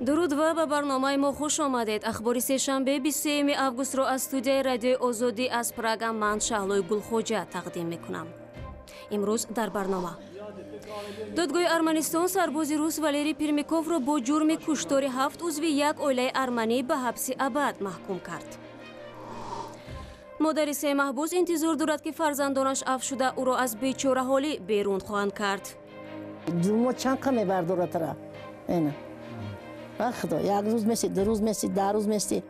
Дуруд ва ба барномаи мо хуш омадед. Ахбори сешанбе 23 августро аз студияи Радиои Озодӣ аз Прага ман Шаҳлои Гулхоҷа тақдим мекунам. Имрӯз дар барнома: Додгоҳи Арманистон сарбози рус Валерий Пермяковро бо ҷурми куштори ҳафт узви як оилаи арманӣ ба ҳабси абад маҳкум кард. Модари се маҳбус интизор дорад, ки фарзандонаш афв шуда, ӯро аз бечораҳолӣ берун хоҳанд кард. Ҷурмо чанд қа мебардорад тара? Эна худо, як рӯз меси, 2 рӯз меси, 10 рӯз меси.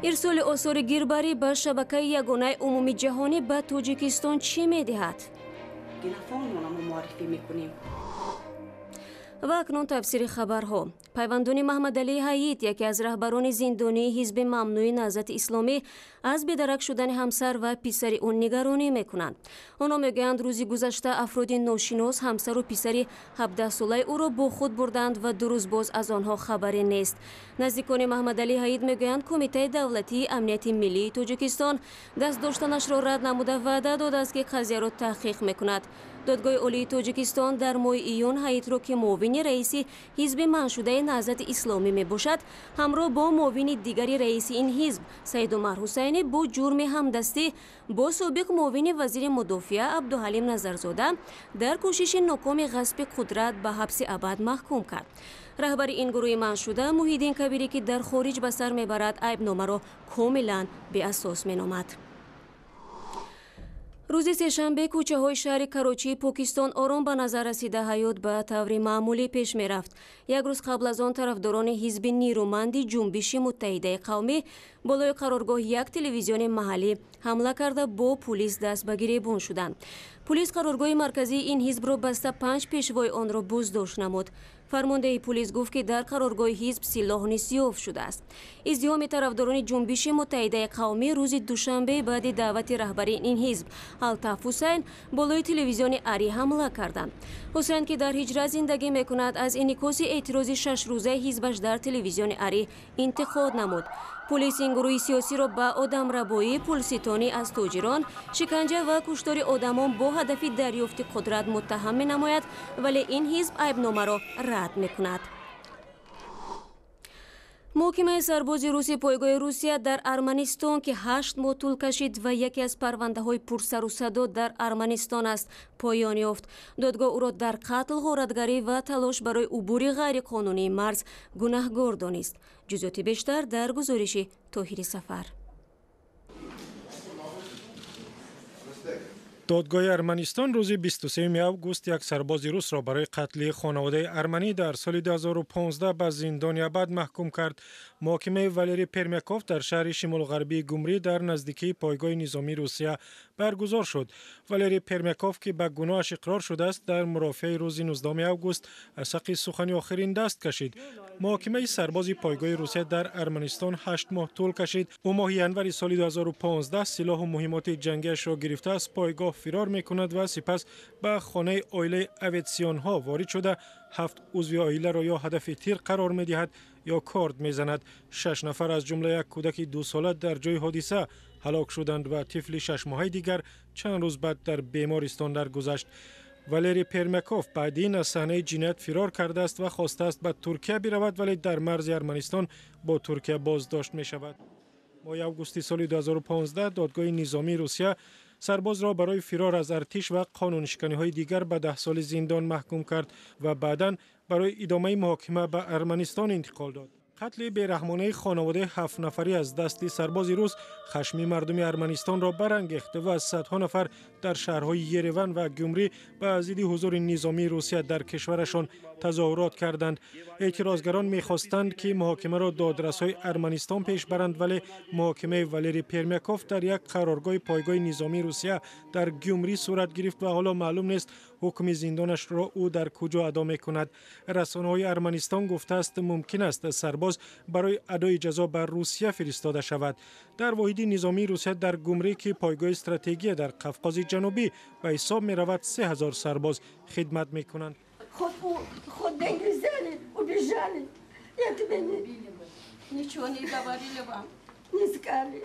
Ирсоли осори гирбарӣ ба шабакаи ягонаи умумии ҷаҳонӣ ба Тоҷикистон чӣ медиҳад? Генофондмона мо муаррифӣ мекунем. Ва акнун тафсири хабарҳо. Пайвандони Маҳмадалии Ҳаид, яке аз раҳбарони зиндонии ҳизби мамнӯи Наҳзати Исломӣ, аз бедарак шудани ҳамсар ва писари ӯ нигаронӣ мекунанд. Онҳо мегӯянд, рӯзи гузашта афроди ношинос ҳамсару писари 17-солаи ӯро бо худ бурданд ва 2 рӯз боз аз онҳо хабаре нест. Наздикони Маҳмадалӣ Ҳаид мегӯянд, Кумитаи давлатии амнияти миллии Тоҷикистон даст доштанашро рад намуда, ваъда додааст, ки қазияро таҳқиқ мекунад. Додгоҳи Олии Тоҷикистон дар моҳи июн Ҳаидро, ки муовини раиси ҳизби манъшудаи Наҳзати Исломӣ мебошад, ҳамроҳ бо муовини дигари раиси ин ҳизб Саидумар Ҳусайнӣ бо ҷурми ҳамдастӣ бо собиқ муовини вазири мудофиа Абдуҳалим Назарзода дар кӯшиши нокоми ғасби қудрат ба ҳабси абад маҳкум кард. Раҳбари ин гурӯҳи манъшуда Муҳиддин Кабирӣ, ки дар хориҷ ба сар мебарад, айбномаро комилан беасос меномад. Рӯзи сешанбе кӯчаҳои шаҳри Карочии Покистон ором ба назар расида, ҳаёт ба таври маъмулӣ пеш мерафт. Як рӯз қабл аз он тарафдорони ҳизби нерӯманди Ҷунбиши Муттаҳидаи Қавмӣ болои қароргоҳи як телевизиони маҳаллӣ ҳамла карда, бо пулис даст ба гиребон шуданд. Пулис қароргоҳи марказии ин ҳизбро баста, панҷ пешвои онро боздошт намуд. Фармондеҳи пулис гуфт, ки дар қароргоҳи ҳизб силоҳ низ ёфт шудааст. Издиҳоми тарафдорони Ҷунбиши Муттаҳидаи Қавмӣ рӯзи душанбе баъди даъвати раҳбари ин ҳизб Алтаф Ҳусайн болои телевизиони Ари ҳамла карданд. Ҳусайн, ки дар ҳиҷрат зиндагӣ мекунад, аз инъикоси эътирози шашрӯзаи ҳизбаш дар телевизиони Ари интиқод намуд. Пулис ин гурӯҳи сиёсиро ба одамрабоӣ, пулситонӣ аз тоҷирон, шиканҷа ва куштори одамон бо ҳадафи дарёфти қудрат муттаҳам менамояд, вале ин ҳизб айбномаро рад мекунад. Муҳокимаи сарбози руси пойгоҳи Русия дар Арманистон, ки 8 моҳ тӯл кашид ва яке аз парвандаҳои пурсарусадо дар Арманистон аст, поён ёфт. Додгоҳ ӯро дар қатл, ғоратгарӣ ва талош барои убури ғайриқонунии марз гунаҳгор донист. Ҷузъиёти бештар дар гузориши Тоҳири Сафар. Додгоҳи Арманистон рӯзи 23 август як сарбози русро барои қатли хонаводаи арманӣ дар соли 2015 ба зиндони абад маҳкум кард. Муҳокимаи Валерий Пермяков дар шаҳри шимолуғарбии Гумрӣ дар наздикии пойгоҳи низомии Русия баргузор шуд. Валерий Пермяков, ки ба гуноҳаш иқрор шудааст, дар мурофиаи рӯзи 19 август аз ҳаққи сухани охирин даст кашид. Муҳокимаи сарбози пойгоҳи Русия дар Арманистон 8 моҳ тӯл кашид. Ӯ моҳи январи соли 2015 силоҳу муҳимоти ҷангиашро гирифта, аз пойгоҳ фирор мекунад ва сипас ба хонаи оилаи Аветисёнҳо ворид шуда, ҳафт узви оиларо ё ҳадафи тир қарор медиҳад, ё корд мезанад. Шаш нафар, аз ҷумла як кӯдаки 2-сола, дар ҷои ҳодиса ҳалок шуданд ва тифли 6-моҳаи дигар чанд рӯз баъд дар бемористон даргузашт. Валерий Пермяков баъди ин аз саҳнаи ҷиноят фирор кардааст ва хостааст ба Туркия биравад, вале дар марзи Арманистон бо Туркия боздошт мешавад. Моҳи августи соли 2015 додгоҳи низомии Русия сарбозро барои фирор аз артиш ва қонуншиканиҳои дигар ба 10 соли зиндон маҳкум кард ва баъдан барои идомаи муҳокима ба Арманистон интиқол дод. Қатли бераҳмонаи хонаводаи ҳафтнафарӣ аз дасти сарбози рус хашми мардуми Арманистонро барангехт ва садҳо нафар дар шаҳрҳои Ереван ва Гюмрӣ ба зидди ҳузури низомии Русия дар кишварашон тазоҳурот карданд. Эътирозгарон мехостанд, ки муҳокимаро додрасҳои Арманистон пеш баранд, вале муҳокимаи Валерий Пермяков дар як қароргоҳи пойгоҳи низомии Русия дар Гюмрӣ сурат гирифт ва ҳоло маълум нест, ҳукми зиндонашро ӯ дар куҷо адо мекунад. Расонаҳои Арманистон гуфтааст, мумкин аст сарбоз барои адои ҷазо ба Русия фиристода шавад. Дар воҳиди низомии Русия дар Гумрӣ, ки пойгоҳи стратегия дар Қавқози Ҷанубӣ ба ҳисоб меравад, 3000 сарбоз хидмат мекунанд. Хоть деньги взяли, убежали. Я тебе не Ничего не говорили вам? Не сказали.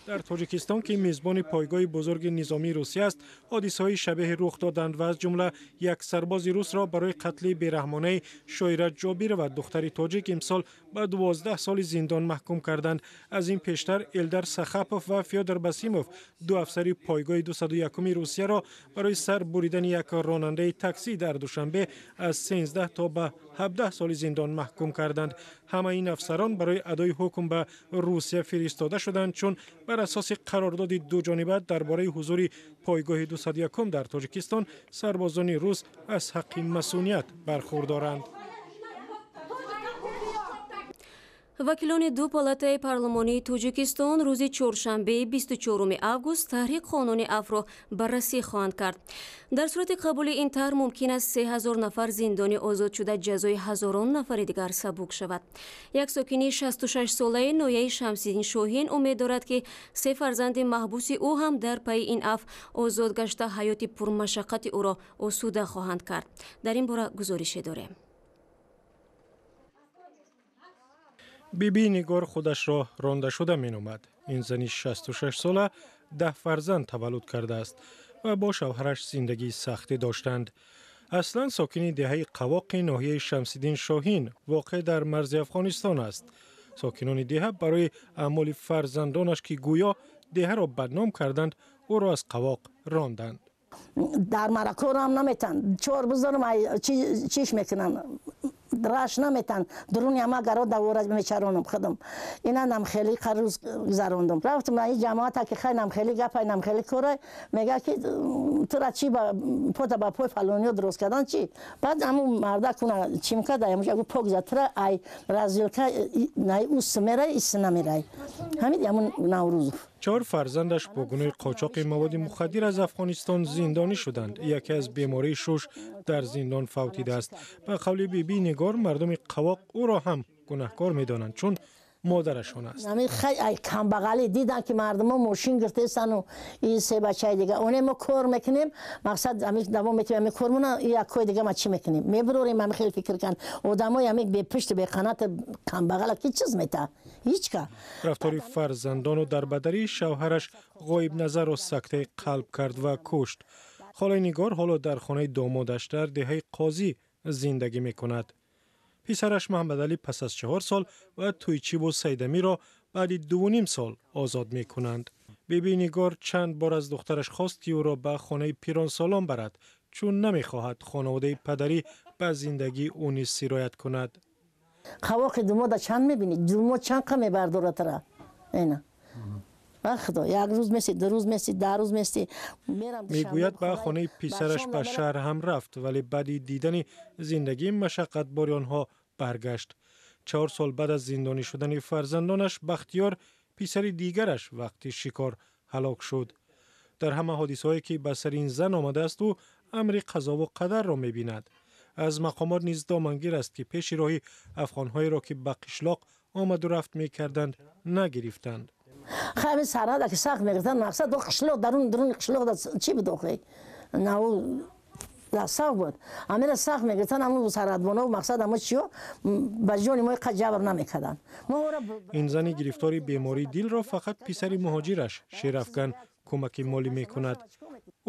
Дар Тоҷикистон, ки мизбони пойгоҳи бузурги низомии Русия аст, ҳодисаҳои шабеҳе рух доданд ва аз ҷумла як сарбози русро барои қатли бераҳмонаи Шоира Ҷобирова, духтари тоҷик, имсол ба 12 соли зиндон маҳкум карданд. Аз ин пештар Элдар Сахапов ва Фёдор Басимов, ду афсари пойгоҳи 201-уми Русияро барои сар буридани як ронандаи таксӣ дар Душанбе аз 13 то ба 17 соли зиндон маҳкум карданд. Ҳамаи ин афсарон барои адои ҳукм ба Русия фиристода шуданд, чун бар асоси қарордоди дуҷониба дар бораи ҳузури пойгоҳи 201 дар Тоҷикистон сарбозони рус аз ҳаққи масуният бархурдоранд. Вакилони ду палатаи парлумонии Тоҷикистон рӯзи чоршанбеи 24 август таҳри қонуни афвро баррасӣ хоҳанд кард. Дар сурати қабули ин тарҳ мумкин аст 3000 нафар зиндони озод шуда, ҷазои ҳазорон нафари дигар сабук шавад. Як сокини 66-солаи ноҳияи Шамсиддин Шоҳин умед дорад, ки се фарзанди маҳбуси ӯ ҳам дар пайи ин афв озод гашта, ҳаёти пурмашаққати ӯро осуда хоҳанд кард. Дар ин бора гузорише дорем. Биби Нигор худашро ронда шуда меномад. Ин зани 66-сола 10 фарзанд таваллуд кардааст ва бо шавҳараш зиндагии сахтӣ доштанд. Аслан сокини деҳаи Қавоқи ноҳияи Шамсиддин Шоҳин, воқеъ дар марзи Афғонистон аст. Сокинони деҳа барои аъмоли фарзандонаш, ки гӯё деҳаро бадном карданд, ӯро аз Қавоқ ронданд. Дар маракорам наметан, чор бузорам чиш мекунанд, раш наметан, дуруни ама гаро давора мечаронам худам. Ина нам хеле қаруз гузарондам. Рафтам на ин ҷамоата ки хай нам хеле гапай, нам хеле корай, мега ки тура чи ба пота ба пой фалониё дуруст кардан чи? Баъд аму марда куна чим карда, амуҷа гу пок зад, тура ай разилка най ус мерай, ис намерай. Ҳамин аму Наврӯзов. Чор фарзандаш бо гуноҳи қочоқи маводи мухаддир аз Афғонистон зиндонӣ шуданд. Яке аз бемории шуш дар зиндон фавтидааст. Ба қавли Биби Нигор, мардуми Қавоқ ӯро ҳам гунаҳкор медонанд, чун модарашон аст. Ами хай ай камбағалӣ дидан ки мардумо мошин гиртестану ин се бачаи дига. Оне мо кор мекунем, мақсад ами давом метиҳем ами кормона, як кори дига ма чӣ мекунем? Мебурорем, ами хеле фикр кан. Одамои ами бепушт беқанат камбағала ки чиз мета? Ҳеҷ ка. Рафтори фарзандону дарбадарии шавҳараш Ғоибназарро сактаи қалб кард ва кушт. Холаи Нигор ҳоло дар хонаи домодаш дар деҳаи Қозӣ зиндагӣ мекунад. Писараш Муҳаммадалӣ пас аз 4 сол ва Тӯйчибу Сайдамиро баъди 2,5 сол озод мекунанд. Биби Нигор чанд бор аз духтараш хост, ки ӯро ба хонаи пиронсолон барад, чун намехоҳад хонаводаи падарӣ ба зиндагии ӯ низ сироят кунад. Қавоқи думода чанд мебинӣ? Думо чанд қа мебардорад тара? Ина. Худо, як рӯз меси, ду рӯз меси, 10 рӯз меси. Мегӯяд, ба хонаи писараш ба шаҳр ҳам рафт, вале баъди дидани зиндагии машаққатбори онҳо баргашт. 4 сол баъд аз зиндонӣ шудани фарзандонаш, Бахтиёр, писари дигараш, вақти шикор ҳалок шуд. Дар ҳама ҳодисаҳое, ки ба сари ин зан омадааст, ӯ амри қазову қадарро мебинад. Аз мақомот низ домангир аст, ки пеши роҳи афғонҳоеро, ки ба қишлоқ омаду рафт мекарданд, нагирифтанд. Хай сарҳада ки сахт мегирифтанд, мақсад до қишлоқ, дарун дуруни қишлоқ да чӣ буд охи? Нав сахт буд. Амира сахт мегирифтанд, аму сарҳадбоно, мақсад амо чиё ба ҷони мо қа ҷабр намекарданд. Ин зани гирифтори бемории дилро фақат писари муҳоҷираш Шерафган кӯмаки молӣ мекунад.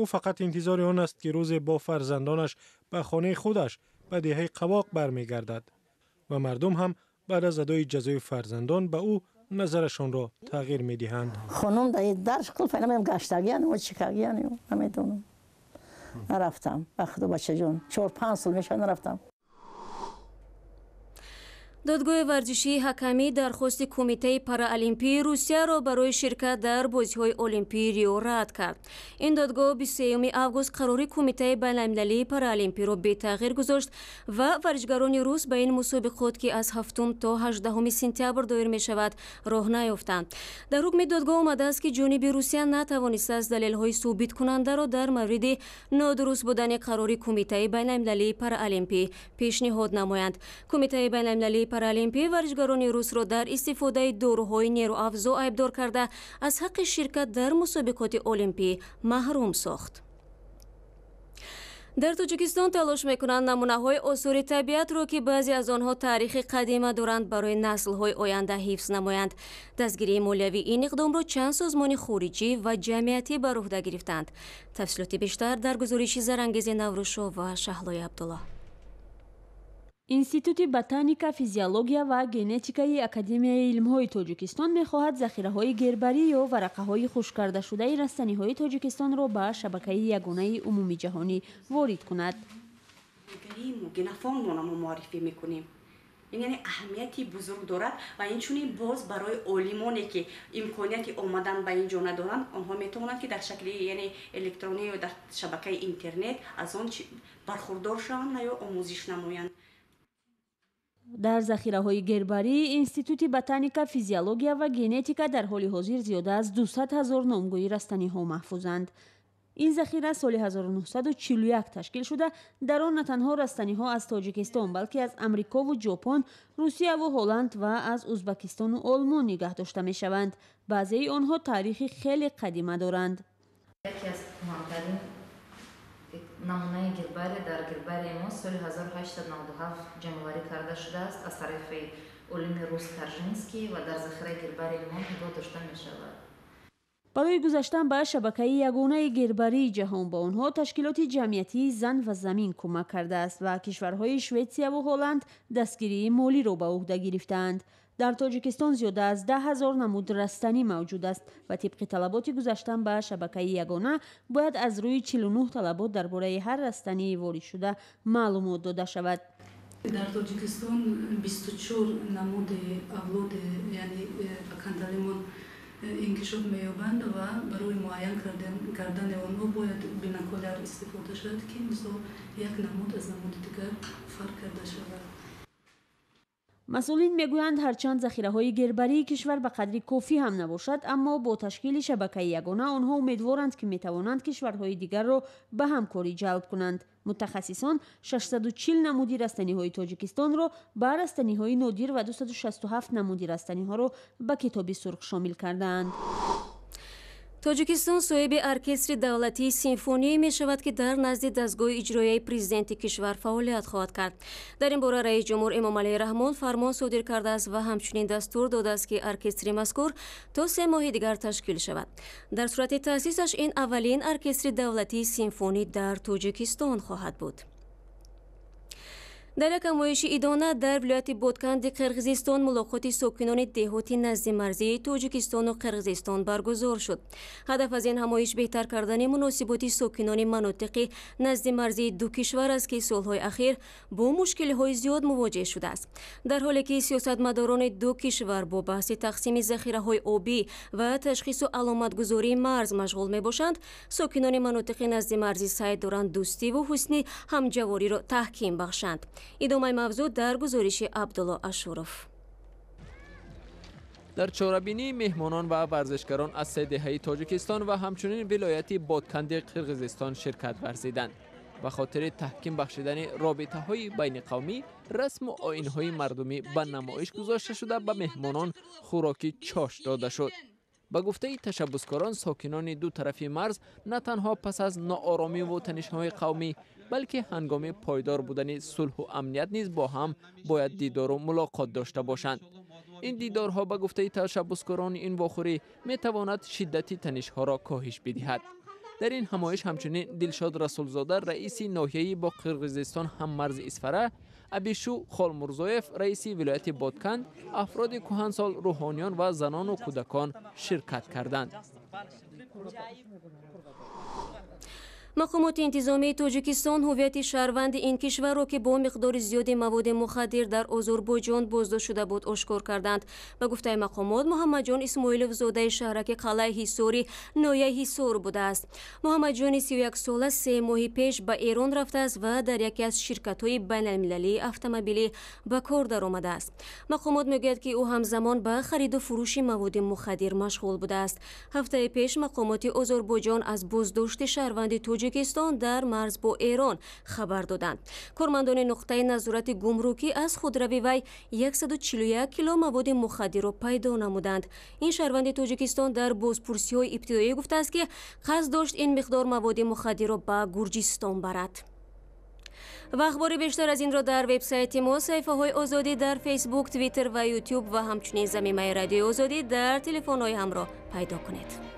Ӯ фақат интизори он аст, ки рӯзе бо фарзандонаш ба хонаи худаш ба деҳаи Қавоқ бармегардад ва мардум ҳам баъд аз адои ҷазои фарзандон ба ӯ назарашонро тағйир медиҳанд. Хонум дар қулф намем гаштагиян, чикагиян, намедонам. Нарафтам. Ба худо бачаҷон, 4-5 сол мешавад нарафтам. Додгоҳи варзишии ҳакамӣ дархости Кумитаи Параолимпии Русияро барои ширкат дар бозиҳои Олимпии Рио рад кард. Ин додгоҳ 23 август қарори Кумитаи байналмилалии параолимпиро бетағйир гузошт ва варзишгарони рус ба ин мусобиқот, ки аз 7 то 18 сентябр доир мешавад, роҳ наёфтанд. Дар ҳукми додгоҳ омадааст, ки ҷониби Русия натавонистааст далелҳои собиткунандаро дар мавриди нодуруст будани қарори Кумитаи байналмилалии параолимпӣ пешниҳод намоянд. Кумитаи байналмилалии параолимпӣ варзишгарони русро дар истифодаи доруҳои нерӯафзо айбдор карда, аз ҳаққи ширкат дар мусобиқоти олимпӣ маҳрум сохт. Дар Тоҷикистон талош мекунанд намунаҳои осори табиатро, ки баъзе аз онҳо таърихи қадима доранд, барои наслҳои оянда ҳифз намоянд. Дастгирии молиявии ин иқдомро чанд созмони хориҷӣ ва ҷамъиятӣ бар уҳда гирифтанд. Тафсилоти бештар дар гузориши Зарангези Наврӯзшо ва Шаҳлои Абдулло. Институти ботаника, физиология ва генетикаи Академияи илмҳои Тоҷикистон мехоҳад захираҳои гербарӣ ё варақаҳои хушккардашудаи растаниҳои Тоҷикистонро ба шабакаи ягонаи умумиҷаҳонӣ ворид кунад. Генофондона мо муаррифӣ мекунем. Ин яъне аҳамияти бузург дорад ва инчунин боз барои олимоне, ки имконияти омадан ба ин ҷо надоранд, онҳо метавонанд, ки дар шакли яъне электронӣ ё дар шабакаи интернет аз он бархурдор шаванд ё омӯзиш намоянд. Дар захираҳои гербарии Институти ботаника, физиология ва генетика дар ҳоли ҳозир зиёда аз 200 ҳазор номгӯи растаниҳо маҳфузанд. Ин захира соли 1941 ташкил шуда, дар он на танҳо растаниҳо аз Тоҷикистон, балки аз Амрикову Ҷопон, Русияву Ҳолланд ва аз Узбакистону Олмон нигаҳ дошта мешаванд. Баъзеи онҳо таърихи хеле қадима доранд. Яке аз кӯҳантарин намунаи гербария дар гербарияи мо соли 1897 ҷамъоварӣ карда шудааст аз тарафи олими рус Каржинский ва дар захираи гербарияи мо нигоҳ дошта мешавад. Барои гузаштан ба шабакаи ягонаи гербарии ҷаҳон ба онҳо ташкилоти ҷамъиятии «Зан ва замин» кӯмак кардааст ва кишварҳои Шветсияву Ҳолланд дастгирии молиро ба уҳда гирифтаанд. Дар Тоҷикистон зиёда аз 10 000 намуд растанӣ мавҷуд аст ва тибқи талаботи гузаштан ба шабакаи ягона бояд аз рӯи 49 талабот дар бораи ҳар растании воридшуда маълумот дода шавад. Дар Тоҷикистон 24 намуди авлоди, яъне аканталимон, инкишоф меёбанд ва барои муайян кардани онҳо бояд бинокуляр истифода шавад, ки мисол як намуд аз намуди дигар фарқ карда шавад. Масъулин мегӯянд, ҳарчанд захираҳои гербарии кишвар ба қадри кофӣ ҳам набошад, аммо бо ташкили шабакаи ягона онҳо умедворанд, ки метавонанд кишварҳои дигарро ба ҳамкорӣ ҷалб кунанд. Мутахассисон 640 намуди растаниҳои Тоҷикистонро ба растаниҳои нодир ва 267 намуди растаниҳоро ба Китоби сурх шомил кардаанд. Тоҷикистон соҳиби оркестри давлатии симфоние мешавад, ки дар назди дастгоҳи иҷроияи президенти кишвар фаъолият хоҳад кард. Дар ин бора раиси ҷумҳур Эмомалӣ Раҳмон фармон содир кардааст ва ҳамчунин дастур додааст, ки оркестри мазкур то 3 моҳи дигар ташкил шавад. Дар сурати таъсисаш ин аввалин оркестри давлатии симфонӣ дар Тоҷикистон хоҳад буд. Дар як ҳамоиши идона дар вилояти Ботканди Қирғизистон мулоқоти сокинони деҳоти наздимарзии Тоҷикистону Қирғизистон баргузор шуд. Ҳадаф аз ин ҳамоиш беҳтар кардани муносиботи сокинони манотиқи наздимарзии ду кишвар аст, ки солҳои ахир бо мушкилиҳои зиёд мувоҷеҳ шудааст. Дар ҳоле ки сиёсатмадорони ду кишвар бо баҳси тақсими захираҳои обӣ ва ташхису аломатгузории марз машғул мебошанд, сокинони манотиқи наздимарзӣ саъй доранд дӯстиву ҳусни ҳамҷавориро таҳким бахшанд. Идомаи мавзӯъ дар гузориши Абдулло Ашуров. Дар чорабинии меҳмонон ва варзишгарон аз се деҳаи Тоҷикистон ва ҳамчунин вилояти Ботканди Қирғизистон ширкат варзиданд. Ба хотири таҳким бахшидани робитаҳои байниқавмӣ расму оинҳои мардумӣ ба намоиш гузошта шуда, ба меҳмонон хӯроки чош дода шуд. Ба гуфтаи ташаббускорон, сокинони ду тарафи марз на танҳо пас аз нооромиву танишҳои қавмӣ, балки ҳангоми пойдор будани сулҳу амният низ бо ҳам бояд дидору мулоқот дошта бошанд. Ин дидорҳо, ба гуфтаи ташаббускорони ин вохӯрӣ, метавонад шиддати танишҳоро коҳиш бидиҳад. Дар ин ҳамоиш ҳамчунин Дилшод Расулзода, раиси ноҳияи бо Қирғизистон ҳаммарзи Исфара, Абишу Холмурзоев, раиси вилояти Ботканд, афроди кӯҳансол, рӯҳониён ва занону кӯдакон ширкат карданд. Мақомоти интизомии Тоҷикистон ҳуввияти шаҳрванди ин кишварро, ки бо миқдори зиёди маводи мухаддир дар Озурбойҷон боздошт шуда буд, ошкор карданд. Ба гуфтаи мақомот, Муҳаммадҷон Исмоилов зодаи шаҳраки Қалъаи Ҳисори ноҳияи Ҳисор будааст. Муҳаммадҷони 31сола 3 моҳи пеш ба Эрон рафтааст ва дар яке аз ширкатҳои байналмилалии автомобилӣ ба кор даромадааст. Мақомот мегӯяд, ки ӯ ҳамзамон ба хариду фурӯши маводи мухаддир машғул будааст. Ҳафтаи пеш мақомоти Озурбойҷон аз боздошти шаҳрванди Тоҷикистон дар марз бо Эрон хабар доданд. Кормандони нуқтаи назорати гумрукӣ аз худрави вай 141 кило маводи мухаддирро пайдо намуданд. Ин шаҳрванди Тоҷикистон дар бозпурсиҳои ибтидоӣ гуфтааст, ки қасд дошт ин миқдор маводи мухаддирро ба Гурҷистон барад. Ва ахбори бештар аз инро дар вебсайти мо, саҳифаҳои Озодӣ дар Фейсбук, Твиттер ва Ютуб ва ҳамчунин замимаи Радиои Озодӣ дар телефонҳои ҳамроҳ пайдо кунед.